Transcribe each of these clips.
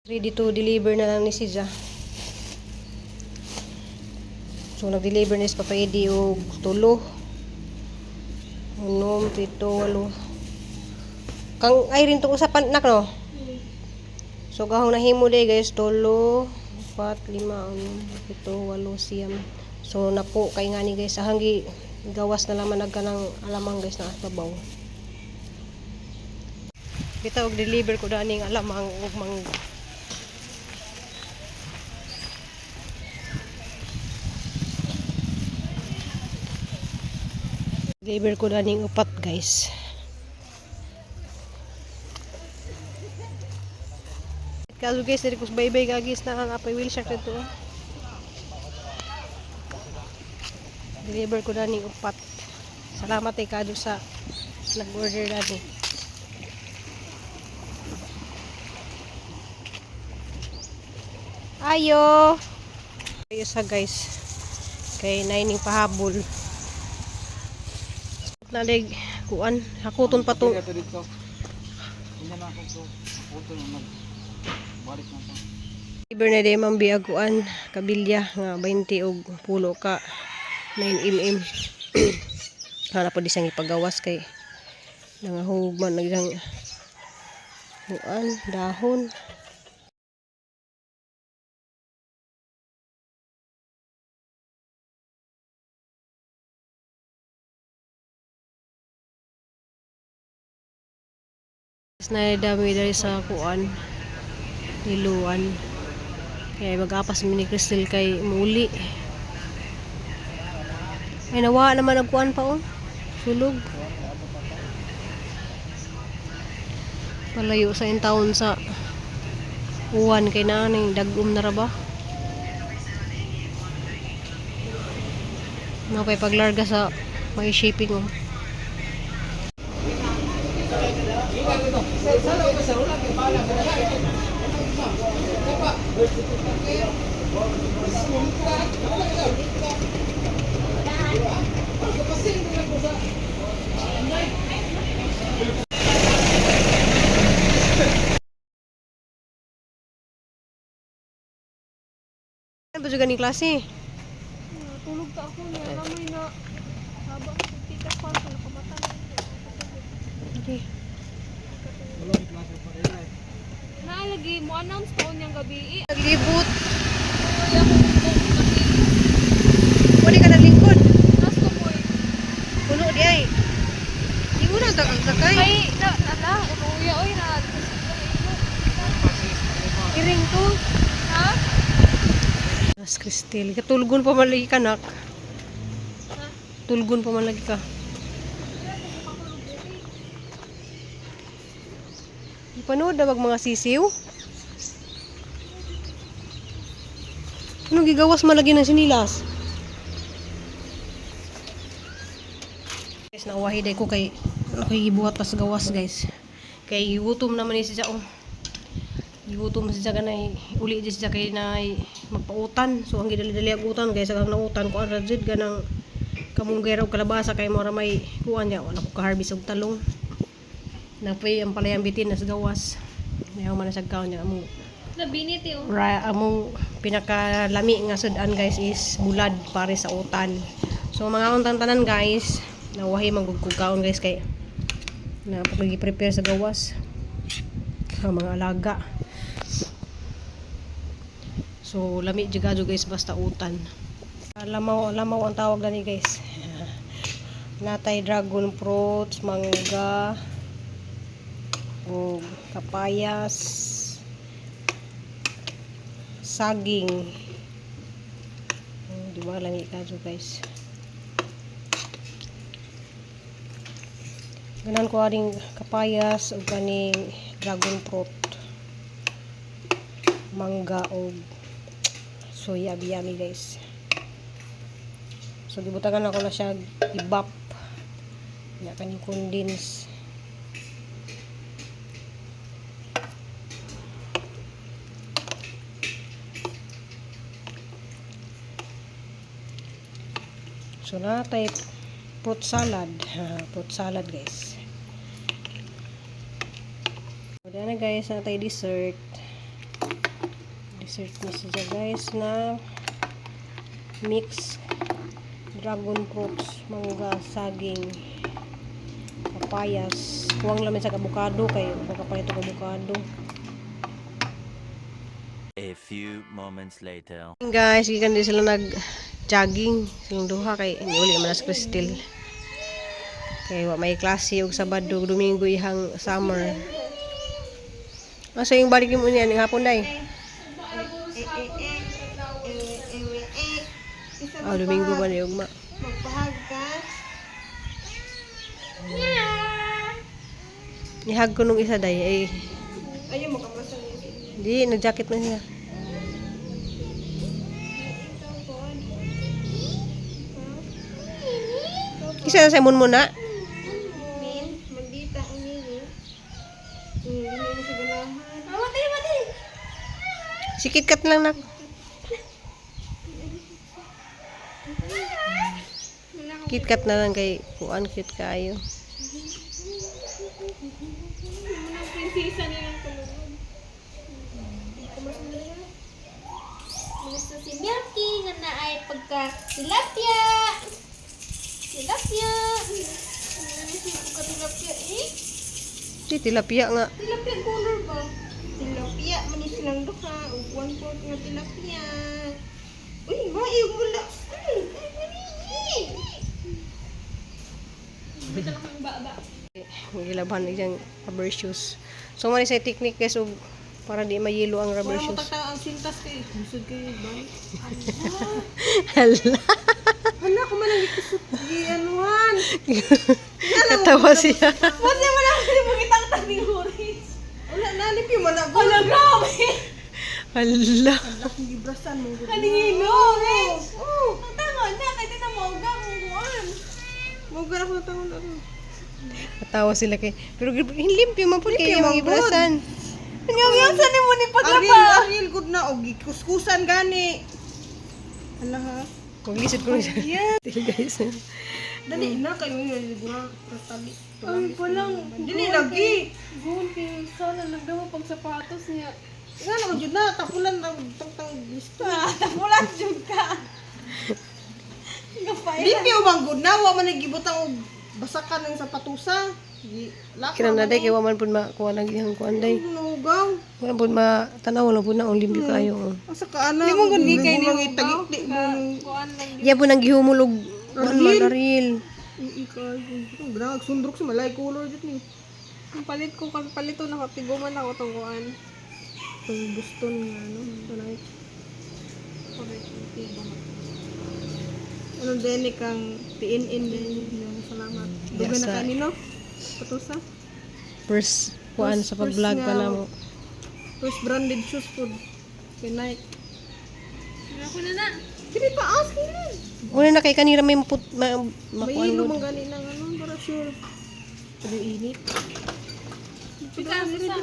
Ready to deliver na lang ni Siza. So nag-deliver ni si Papa Eddie og tulo. Unom, pito, walo. Kang ay rin tong usapan nak no. So gahong nahimo day guys, tulo, upat, lima, unom, pito, walo, siyam. So napo kay nga ni guys, ahang gi gawas na laman nagkanang alamang guys na babaw. Bitaw og deliver ko daning alamang ug mangga. Deliver ko daning upat guys. Kaso guys, diri ko sa baybay gagis na ang apay wheel shark dito. Oh. Deliver ko daning upat. Salamat kay kado sa nag-order dani. Ayo. Ayo sa guys. Kay naining pahabol. Nalig kuan hakuton pa to. Dito dito. Hindi na ako to. Ako to mag balik na to. Liber na day man biaguan kabilya nga 20 og pulo ka 9 mm. Hanap po di siyang ipagawas kay nangahug man nagsang kuan dahon. Na dami dali sa kuan niluan. Kaya mag-apas mi ni Crystal kay muli. Ay nawa naman nagkuan pa oh. Sulog. Palayo sa taon sa uwan kay naning dagom na ra ba? Napay paglarga sa may shipping oh. Ano ba dyan ganing klase? Tulog ta ako niya. Kamay na haba tita ko sa nakamata. Okay. Naalagi mo announce ko niyang gabi. Naglibot. Uy, ako ko kasi Pwede ka naglingkod. nas ko boy. Puno di ay. Di mo na takay. Kay na na uya oy na. Iring to. Ha? Mas Cristel, katulgon pa man lagi ka, nak. Tulgon pa man lagi ka. Ipanood na bag mga sisiw? Anong gigawas man lagi ng sinilas? Guys, nauwahi day ko kay ano kay gibuhat pa sa gawas, guys. Kay gutom naman ni siya oh. Gigutom siya kanay uli di siya kay nay magpautan. So ang gidali-dali ang utan guys, ang nautan ko ang rajid ganang kamunggay raw kalabasa kay mo ra may kuan niya wala ko ka-harvest og talong. Napay ang palayang bitin nas gawas. Nayaw man na sa kaon niya among Nabinit eh. Oh. ra, among pinakalami nga sudan guys is bulad pare sa utan. So mga untang tanan guys, nawahi manggugkukaon guys kay na prepare sa gawas ang mga alaga. So lami jud kadto guys basta utan. Lamaw lamaw ang tawag dani guys. Natay dragon fruits, mangga, ug kapayas, saging. Oh, di ba lami kadto guys. Ganan ko aning kapayas ug kaning dragon fruit. Mangga og soya yummy guys. So gibutangan ako na siya ibap. Nya kaning condense. So natay fruit salad. Fruit salad guys. So na guys, natay dessert. Dessert ni siya, guys, na mix dragon fruits, mangga, saging, papayas. Kuwang lamin sa avocado kay baka pa ito avocado. A few moments later. Guys, gikan din sila nag jogging silang duha kay niuli naman na sa Crystal. Kay wa may klase og Sabado ug Domingo ihang summer. Asa yung balik nimo niya ning hapon day? Oh, Domingo ba ni ugma? Magpahag ka. Nihag ko nung isa day ay Ayaw mo kamasa niya. di nag-jacket man siya. Isa na sa imon mo na. Min, magdita ang nini. Hindi mo sa ganahan. Matay, matay! Si KitKat lang nak. KitKat na lang kay kuan cute kaayo. Ang prinsesa nilang tulungan. Gusto si Milky nga na ay pagka tilapia. Tilapia. Ano pagka tilapia eh? Di tilapia nga. Tilapia color ba? Tilapia, manis lang duha. Ug one fourth nga tilapia. Uy, ma, iyo wala. Ay, ay, Gilaban iyang rubber shoes. So man sa technique, guys, og para di mayelo ang rubber Wala mo shoes. tagtang ang sintas kay. Busod kayo ba? Hala. Hala, kumalang ikusot. Gianuhan. Katawa siya. Wala mo lang kasi mo kitang taging orange. Wala na, lipi mo na. Wala, grabe. Hala. Akong gibrasan mo. Kanino? Oo. Oh, Ang tama na, kaya na mauga kung kuan. Mauga ako na tangon ako. Katawa sila kay. Pero limpyo man pud kay Limpyo imong man pud. gibrasan. Ang sa ni mo ni Ariel, Ariel, good na. Og gikuskusan gani. Hala ha. Kung lisod ko siya. Yeah. Guys. Dali na kayo yung siguro tali. Ay, palang. Dili lagi. Goon kay sana nagdawa pag sapatos niya. Nga naman jud na tapulan ang tang lista. Tapulan jud ka. Gapay. Limpyo bang good na wa man nagibutang og basakan ng sapatusa. Gi laka. Kira na day kay wa man pud makuha nang iyang kuan day. Nugaw. Wa pud ma tanaw lang pud na ang limpyo kaayo. Oh. Asa ka ana? Di mo gud gikay ni ni tagikdi mo. Kuan lang. Iya po nang gihumol og kuan man Ariel. Ikaw. Gnag sundrok sa malay color jud ni. Ang palit ko kan palito nakatiguman ako tong kuan. Tong Boston nga ano, tonight. Correct. Ano din kang PNN din. Salamat. Dugay na Yes, kanino? Patusa. First kuan sa First pag-vlog nga- pa na mo. First branded shoes po. Kay Nike. Ako na na. Kini taas kini. Una na kay kanira may maput ma, May makuan ilo gud. man gani nang ano para sure. Pero init. Pika sa.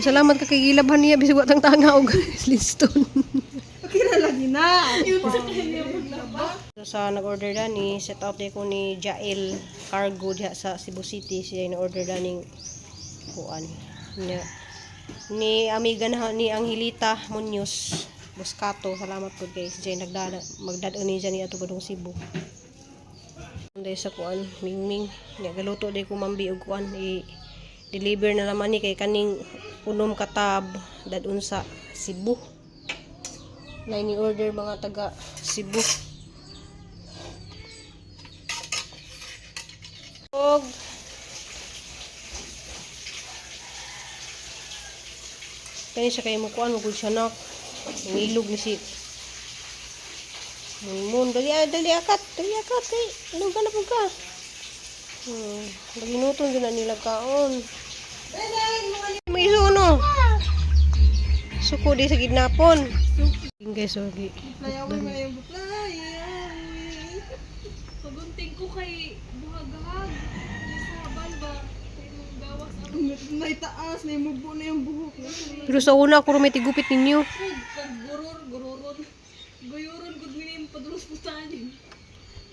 Salamat ka kay gilabhan niya bisag wa tang tanga og Slinstone. Okay na lagi na. So, sa nag-order dani, set out ko ni Jael Cargo diha sa Cebu City. Siya yung order daning kuan. Niya. Ni amiga na ni Angelita Munoz Buscato. Salamat po guys. Siya yung nagdala magdad-on ni siya ni ato gadong Cebu. Anday sa kuan, mingming. Nya galuto day ko mambi og kuan i deliver na naman ni kay kaning unom ka tab dadun sa Cebu. Na ini order mga taga Cebu. Og kani siya kay mukuan mo gud siya nak. Ngilog ni si Munmun, dali ah, dali akat kay luga na pud ka. Maginuton gyud na nila kaon. May isuno. Suko di sa gidnapon. Guys, so gi. Fly away man yung fly away. Pagunting ko kay buhagahag. Sa habal ba? Kay mong gawas ang Nay taas, nay mubo na yung buhok. Pero sa una ako may tigupit ninyo. pug. Pag guror, guroron. Guyuron, gud minim padulong sa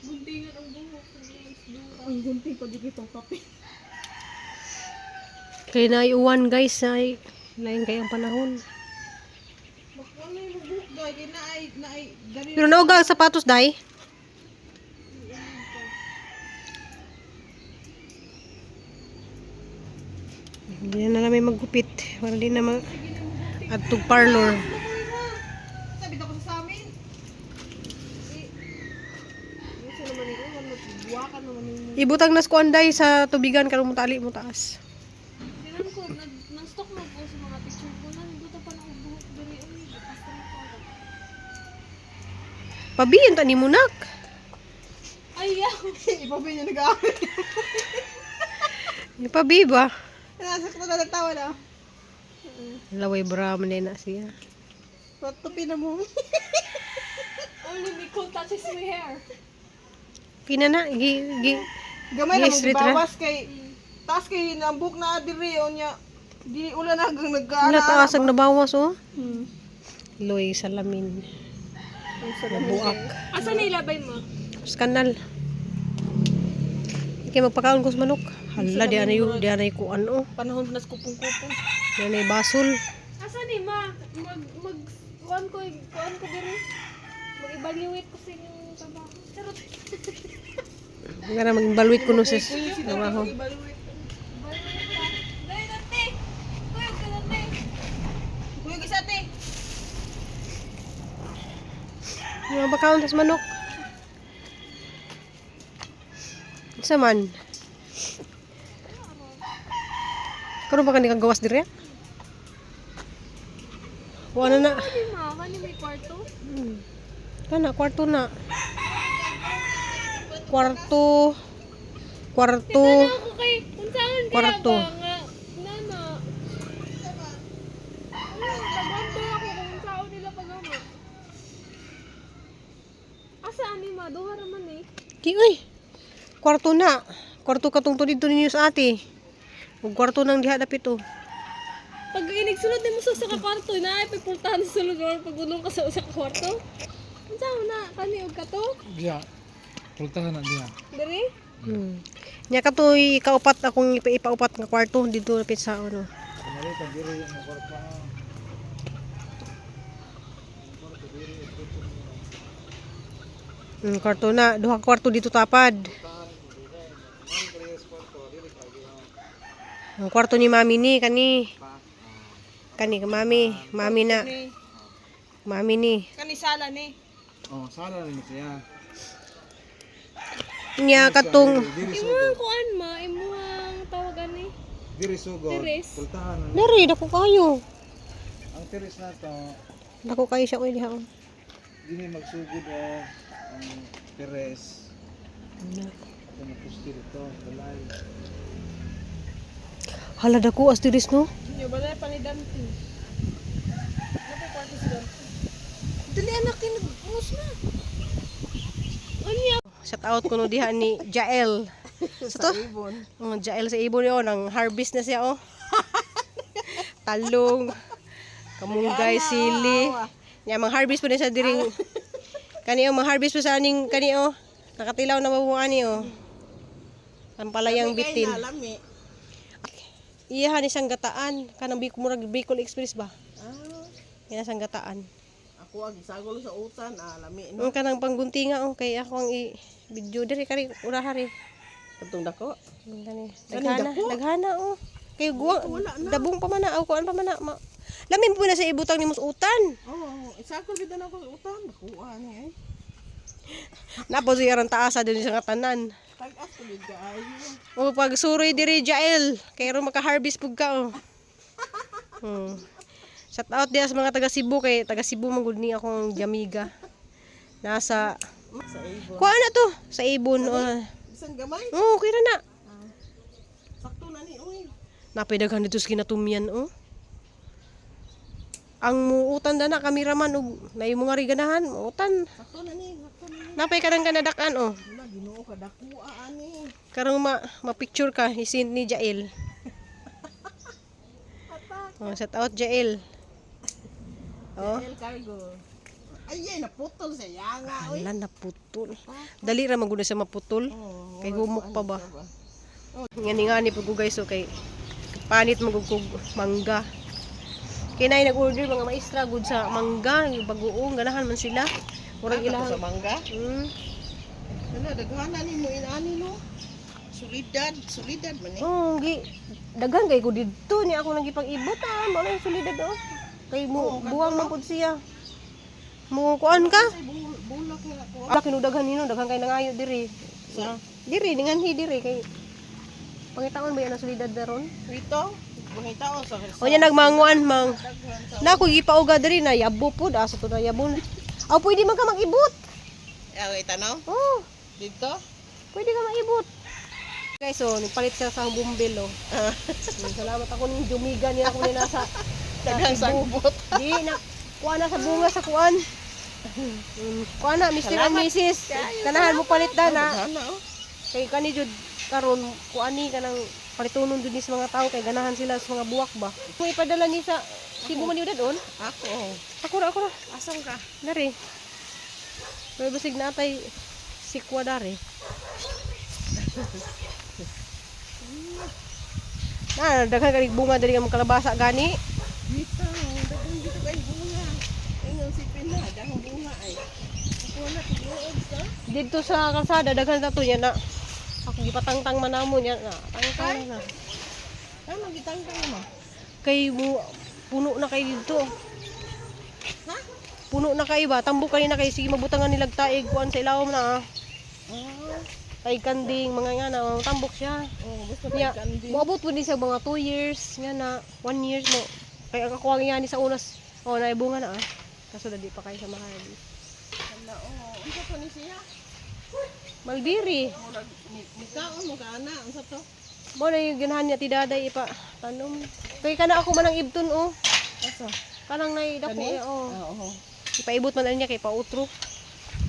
Guntingan ang buhok. Ang gunting pag itong kape. Kaya naiuwan, guys, ay lain kay ang panahon. Bakla Doy kay naay naay dali. Pero nauga ang sapatos, day. Hindi na namin maggupit. Para di na mag... Adtog parlor. Sabi ko sa amin. Eh, Unsa naman ni uwan magbuwakan naman ni. Ibutang nas ko anday sa tubigan karon mo tali mo taas. Sinan ko, nag, nang-stock na ko sa mga picture ko. Nandito pa na ang buhok diri. Uy, bukas na ko. Pabiin ta ni munak. Ay, yaw! Ipabi niya nag-aawit. Pabi ba? Nasakto na nagtawa na. Laway bra man na siya. Tupi na mo. Only Nicole touches my hair. Pina na gi gi Gamay lang Yes, Ritra. bawas kay taas kay nambuk na diri unya. Di ulan hanggang nagkaana. wala taas ang nabawas oh. Hmm. Loy salamin. Nabuak. Asa na ilabay mo? Sa kanal. Kay magpakaon ko sa manok. Hala di anay di anay kuan oh. Panahon na sa kupong-kupong. Di anay basol. Asa ni ma? Mag, mag, kuan ko, kuan ko diri. Mag-evaluate ko sa inyong trabaho. Charot. Nga na mag-evaluate ko no sis. Trabaho. Evaluate ka. Dali, dati! Kuyog ka dati! Kuya gisa te. Magpakaon sa manok. Sa man. Karon ba ka gawas diri? Wala na. Di ma, kani may kwarto? Kana kwarto na. Kwarto. Kwarto. Ano ako kay, unsaon kaya Kwarto. ba nga, nana? Ano, nag-wonder ako kung unsaon nila pag-ama. Asa ani ma, duha ra man eh. Ki uy. Kwarto na. Kwarto katong dito ninyo sa ate. Ug kwarto nang diha dapit oh. Pag inigsulod nimo sa usa ka kwarto, na ay pagpultahan sa sulod or pagulong ka sa usa ka kwarto. Unsaon na kani og kato? Diya. Pultahan na diya. Diri? Hmm. Nya katoy kaupat akong ipaupat nga kwarto dito dapit sa ano. Kumali ka diri ang kwarta. Kwarto na, duha ka kwarto dito tapad. Ang kwarto ni mami ni kani. Kani ka mami, mami na. Mami ni. Kani sala ni. Oh, sala na ni siya. Nya katong Diri Imuhang kuan ma, imuhang tawag ani. diri sugod. Tiris. Pultahan na. Diri dako kayo. Ang tiris na to, Dako kayo siya oy diha. oh. dili magsugod oh, ang tiris. Ato mapusti dito, balay. Hala dako as diris no. Inyo balay pa ni Dante. Ano kwarto si Dante? Dali anak kinagbuhos na. Unya Shout out kuno diha ni Jael. Sa to? Ibon. Oh, Jael sa ibon yun, ang harvest na siya oh. Talong, kamunggay, sili. Nya mang harvest po na siya diring kani oh, mang harvest po sa aning kani oh. Nakatilaw na mabuo ani oh. Ang palayang bitin. Lami. Iya ni siyang gataan kanang Bicol murag Bicol Express ba? Ah, Yan siyang gataan. ako ang isagol sa utan, ah, lami no. Ang kanang pangguntinga oh kay ako ang i video diri kari urahari. Katong dako. Ang Kani. Kani Daghana, dako? daghana oh. Kay guwa, dabong pa man na, aw kuan pa man na. Ma, lamin po na sa ibutang ni utan. Oo, oh, isagol gid na ako sa utan. Dako ani ay. Napo siya ran taasa din sa tanan. Tag-as ko gid kaayo. O pag suroy diri Jael, kay ron maka-harvest pug ka oh. Shout out diya sa mga taga Cebu kay taga Cebu man gud ni akong jamiga. Nasa Sa ibon. kuan na to sa Ibon. Oh, Bisan gamay. oh okay ra na. Sakto na ni uy. Napay daghan dito sa kinatumyan oh. Ang muutan dana kameraman og naay mo nga ri ganahan, muutan. Sakto na ni, sakto na ni. Napay ka kanadak-an oh. Wala Ginoo ka dako ani. Karong ma ma-picture ka isin ni Jael. Oh, shout out Jael. Oh. El cargo. Ay, ay, naputol sa yanga, oy. Hala naputol. Dali ra man gud na siya maputol. Oh, Kay humok pa ba? Ngani ngani pud ko guys so kay panit man gud kog mangga. Kay nay nag-order mga maestra gud sa mangga, yung bagoong ganahan man sila. Murag Murag ilang sa mangga. Ano, daghana ni mo inani no. Solidad, solidad man eh. Oh, gi daghan kay ko didto niya ako nagipag-ibot ah, mao na yung solidad oh. Kay mo Oo, kadto, buwang man pud siya. Mo kuan ka? Ay, bulak na ako. Ala kinudaghan nino, daghan kay nangayo diri. Sa Diri ninganhi diri kay pangitaon ba yan ang solidad daron? Rito, pangitaon sa O niya nagmanguan mang daghan sa na ako gipauga diri na yabo pud asa to na yabo na. Aw, pwede man ka mag-ibot. Ay, tanaw Oh, dito. pwede ka mag-ibot. Guys, so nagpalit siya sa bumbil oh. Salamat ako ning jumiga niya ako ni nasa Daghang sa Cebu. sagbot. Di na kuan na sa bunga sa kuan. Kuan na Mr. and Mrs. Kanahan mo palit da na. Daghana oh. Kay kani jud karon kuan ni kanang palitunon jud ni sa mga tao kay ganahan sila sa mga buwak ba. Kung ipadala ni sa Cebu man yun doon. Ako. Ako ra, ako ra. Asan ka? Dare. May basig natay sikwa dare. Na, daghan kay bunga diri nga mga kalabasa gani. Dito, daghan dito kay bunga. Ingon si Pina, daghang bunga ay. Ako na tinuod sa. Dito sa kalsada daghan na to niya na. Ako gipatangtang man namo niya na. Tangtang na. Ano gitangtang mo? Kay mo puno na kay dito. Ha? Puno na kay ba? Tambok kay na kay sige mabutangan nilag taig kuan sa ilawom na. Ah. Ah, Taig kanding mga nga na tambok siya. oh, basta Niya, kay kandi. moabot po din siya mga 2 years nga na 1 years mo. Kaya ang kakuha niya ni sa unas, oh, naibunga na ah. Kaso dadi pa kayo sa mahal. Kana oh, unsa to ni siya? Malbiri. Murag ni kaon mo ka ana, unsa to? Mo na yung ganahan niya ti daday ipa tanom. Kay kana ako man ang ibton oh. Asa? Kanang nay dako Kani? eh, oh. Oo. Ipaibot man niya kay pautro.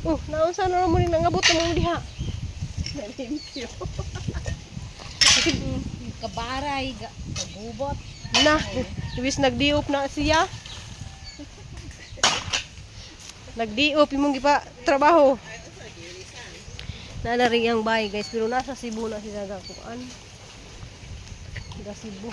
Oh, naunsa na mo rin nangabot na mo diha. Nalimpyo. Kabaray, kagubot. Na, iwis nagdiop na siya. Nagdiop imong gipa trabaho. Nalari ang bahay guys, pero nasa Cebu na sila gakuan. Taga Cebu.